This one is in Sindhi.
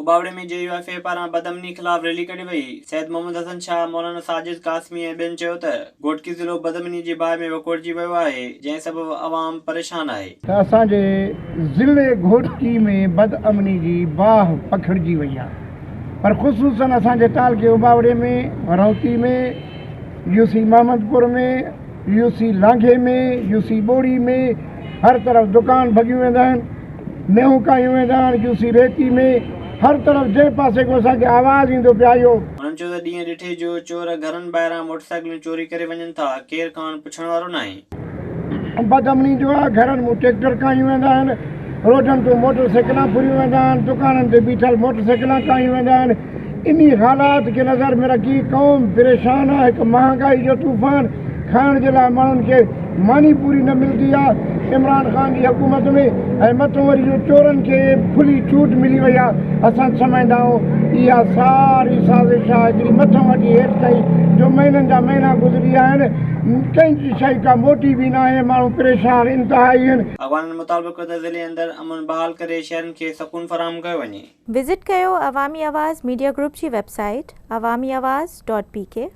اوٻاوڙي ۾ جي يو ايف اي پاران بدامني خلاف ريلي ڪڍي وئي، سيد محمد حسن شاهه، مولانا ساجد قاسمي ۽ ٻين چيو ته گهوٽڪي ضلعو بدامني جي باهه ۾ وڪوڙجي ويو آهي، جنهن سبب عوام پريشان آهي. ته اسان جي ضلعي گهوٽڪي ۾ بدامني جي باهه پکڙجي وئي آهي پر خصوصن اسان جي تعلقي Ubauro ۾، Raunti ۾، U C Muhammadpur ۾، U C Langhi ۾، U C Bori ۾ هر طرف دڪان ڀڳيون ويندا آهن، مينهون ڪاهيون ويندا آهن، يو سي ريتي ۾ هر طرف جنهن پاسي کان اسان کي آواز ايندو پيا اهو. هنن چيو ته ڏينهن ڏٺي جو چور گهرن ٻاهران موٽرسائيڪلون چوري ڪري وڃن ٿا، ڪير کانئن پڇڻ وارو ناهي. بدامني جو آهي، گهرن مون ٽيڪٽر ڪاهيون ويندا آهن، روڊن تون موٽر سائيڪلان ڦريون ويندا آهن، دڪانن تي بيٺل موٽر سائيڪلان ڪاهيون ويندا آهن، انهي حالات کي نظر ۾ رکي قوم پريشان آ، هڪ مهانگائي جو طوفان، کائڻ جي لاء ماڻهن کي ماني پوري نه ملدي آ عمران خان جي حڪومت ۾ ۽ مٿون وري جو چورن کي کلي ڇوٽ ملي وئي آ، اسان سمجهندا آهيون اها ساري سازش آ هڪڙي مٿون وٺي هيٺ تائين جو مهينن جا مهينا گذري ويا آهن ڪنهن جي شئي ڪا موٽي به ناهي ماڻهو پريشان انتهائي آهن. اڳواڻن مطالبو ڪيو ته ضلعي اندر امن بحال ڪري شهرين کي سڪون فراهم ڪيو وڃي. وزٽ ڪيو عوامي آواز ميڊيا گروپ جي website Awami Awaz dot P K.